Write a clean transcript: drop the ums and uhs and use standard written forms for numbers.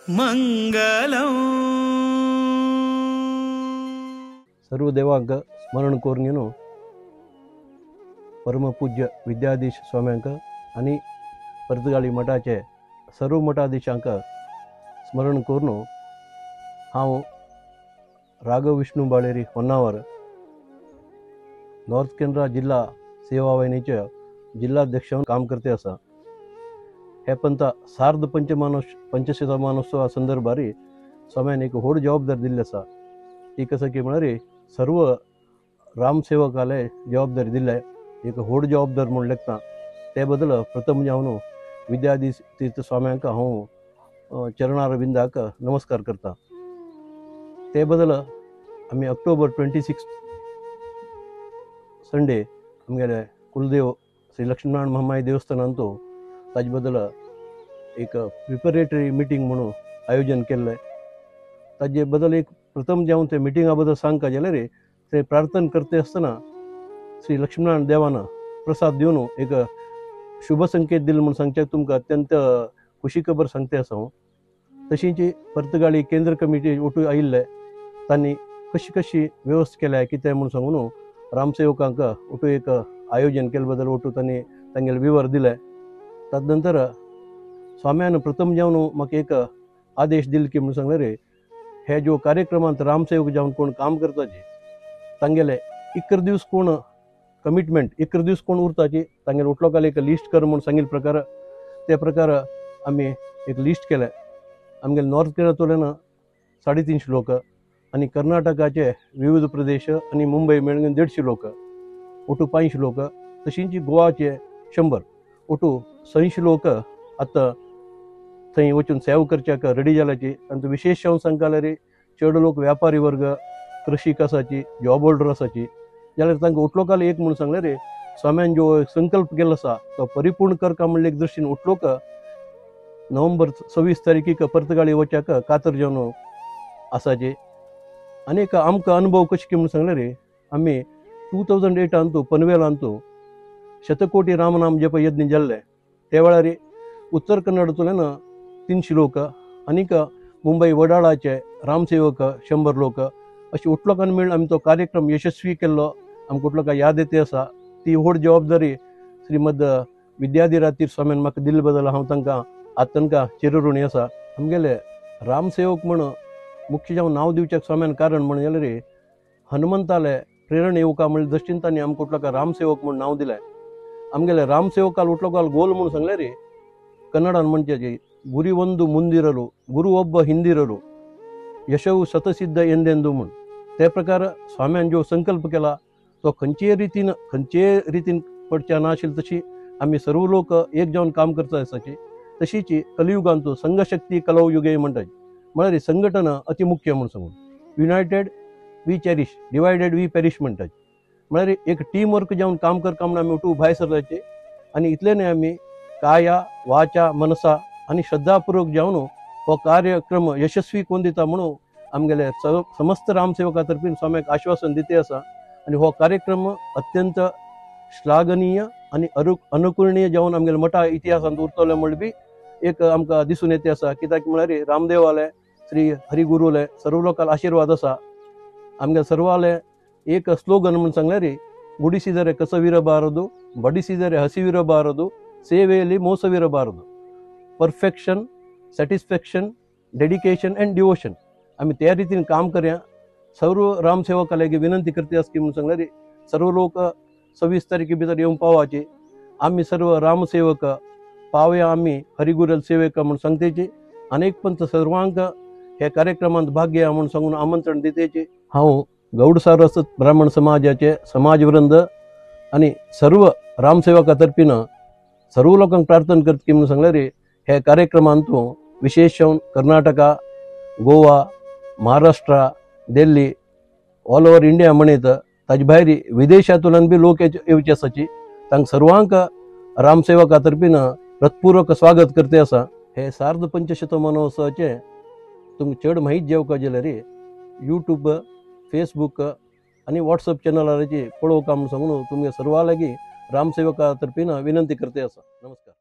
मंगलम। सर्व देवांक स्मरण करून परम पूज्य विद्याधीश स्वाम्यांक आनी पर्तगाळी मठाचे सर्व मठाधीशांक स्मरण करून हांव राघव विष्णू बाळेरी होन्नावर नॉर्थ केनरा जिल्हा सेवा वाहिनीचे जिल्हाध्यक्ष काम करते आसा। हे पंता सार्ध पंचशतमानोत्सवा संदर्भारी स्वाम्यान एक व्हड जबाबदारी दिल्ली आसा। ती कसं की म्हळ्यार सर्व रामसेवकाले जबाबदारी दिल्ले एक व्हड जबाबदार म्हूण लेखता। ते बदल प्रथम जावन विद्याधीश तीर्थ स्वाम्यांक हांव चरणारविंदाक नमस्कार करता। ते बदल आमी ऑक्टोबर 26 संडे आमगेले कुलदेव श्री लक्ष्मीनारायण महामाई देवस्थानांत ताजे बदल एक प्रिपरेटरी मिटींग म्हणून आयोजन केल्लें। ताजे बदल एक प्रथम जावन ते मिटिंगा बद्दल सांगका जाल्यार ते प्रार्थना करते आसतना श्री लक्ष्मीनारायण देवान प्रसाद दिवन एक शुभ संकेत दिलो म्हूण सांगचे तुमकां अत्यंत खुशी खबर सांगते आसा हांव। तशींच पर्तगाळी केंद्र कमिटी ओटू आयिल्ले तांणी कशी कशी वेवस्था केल्या कितें म्हूण सांगून रामसेवकांक ओटू एक आयोजन केले बद्दल ओटू तांणी तांगेले विवर दिले। तदनंतर स्वाम्यान प्रथम जावन म्हाका एक आदेश दिले की म्हूण सांगले रे हे जो कार्यक्रमांत रामसेवक जावन कोण काम करताचे तांगेले 11 दिवस कोण कमिटमेंट 11 दिवस कोण उरताची तांगेले उठलो काल एक लिस्ट कर म्हूण सांगिल्ले प्रकार ते प्रकार आमी एक लिस्ट केलें। आमगेले नॉर्थ केरळांतल्यान 350 लोक आनी कर्नाटकाचे विविध प्रदेश आनी मुंबय मेळून 150 लोक ओटू 500 लोक तशींच गोवाचे 100 ओटू 600 लोक आतां थंय वचून सेवा करच्याक रेडी जाल्याची। तांचो विशेष हांव सांगता रे चड लोक व्यापारी वर्ग कृषीक आसाची जॉब होल्डर आसाची जाल्यार तांकां उठलोकाल एक म्हूण सांगलें रे स्वाम्यान जो संकल्प केलो आसा तो परिपूर्ण करका म्हणले एक दृश्टीन उठलोक नोव्हेंबर 26 तारखेक पर्तगाळी वच्याक कातर जावन आसाचे। आनी एक आमकां अनुभव कशें की म्हूण सांगलें रे आमी 2008 पनवेलांतू शतकोटी रामनाम जप यज्ञ जाल्ले ते वेळार उत्तर कन्नडांतल्यान 300 लोक आनीक मुंबय वडाळाचे रामसेवक 100 लोक अशें उठलोकान मेळून आमी तो कार्यक्रम यशस्वी केल्लो। आमकां उठलोका याद येते आसा। ती व्हड जबाबदारी श्रीमद विद्याधिरातीर स्वाम्यान म्हाका दिल्ले बद्दल हांव तांकां आतां तांकां चिरऋणी आसा। आमगेले रामसेवक म्हण मुख्य जावन नांव दिवच्याक स्वाम्यान कारण म्हण जाल्यार हनुमंताले प्रेरण येवका म्हणले दृश्टीन तांणी आमकां उठलोका रामसेवक म्हूण नांव दिलें। आमगेले रामसेवकाल उठलोकाल गोल म्हूण सांगलें रे कन्नडान म्हणचे गुरी ಒಂದು ಮುಂದಿರಲು गुरु ಒಬ್ಬ ಹಿಂದಿರಲು यशವು शतसिद्ध ಎಂದೆಂದು म्हूण ते प्रकार स्वाम्यान जो संकल्प केला तो खंयचेय रितीन पडच्या ना आशिल्ली तशी आमी सर्व लोक एक जावन काम करता आसाची। तशीच कलियुगांतू संघशक्ती कलौ युगे म्हणटात म्हळ्यार संघटना अति मुख्य म्हूण सांगून united we cherish divided we perish म्हणटात म्हळ्यार एक टीम वर्क जावन काम करता म्हूण आमी उठू भायर सरल्याचे आनी इतलें न्हय आमी काया वाचा मनसा आनी श्रद्धापूर्वक जावन हो कार्यक्रम यशस्वी कोण दिता म्हणून आमगेले समस्त रामसेवका तर्फीन स्वाम्याक आश्वासन दिते आसा। आनी हो कार्यक्रम अत्यंत श्लाघनीय आनी अनुकरणीय जावन आमगेले मठा इतिहासांत उरतलो म्हण बी एक आमकां दिसून येते आसा। कित्याक म्हळ्यार रामदेवाले श्री हरिगुरुले सर्व लोकांक आशिर्वाद आसा। आमगे सर्वाले एक स्लोगन म्हूण सांगल्यार ಗುಡಿಸಿದರೆ ಕಸವಿರಬಾರದು, ಬಡಿಸಿದರೆ ಹಸಿವಿರಬಾರದು, ಸೇವೆಯಲ್ಲಿ ಮೋಸವಿರಬಾರದು. Perfection, satisfaction, dedication and devotion आमी त्या रितीन काम करया. सर्व रामसेवकाले विनंती करते आसा की म्हणून सांगल्यार सर्व लोक 26 तारखे भितर येवन पावाचे. आमी सर्व रामसेवक पावया, आमी हरिगुरल सेवक म्हणून सांगतेचे. अनेक पंत सर्वांक ह्या कार्यक्रमांत भाग घेया म्हणून सांगून आमंत्रण दितेचे. हांव गौड सारस्वत ब्राह्मण समाजाचे समाजवृंद आनी सर्व रामसेवका तर्फीन सर्व लोकांक प्रार्थना करता की म्हणून सांगल्यार हे कार्यक्रमांतू विशेष Karnataka, Goa, Maharashtra, Delhi, all over India म्हणीत ताजे भायर विदेशांतल्यान बी लोक येवचे आसाची. तांकां सर्वांक रामसेवका तर्फीन हृत्पूर्वक स्वागत करते आसा. हे सार्ध पंचशतमानोत्सवाचे तुमकां चड माहिती जेवका जाल्यार यूट्यूब, फेसबूक आनी वॉट्सअप चॅनलाचेर पळोवका म्हूण सांगून तुमगे सर्वां लागीं रामसेवका तर्फीन विनंती करते आसा. नमस्कार.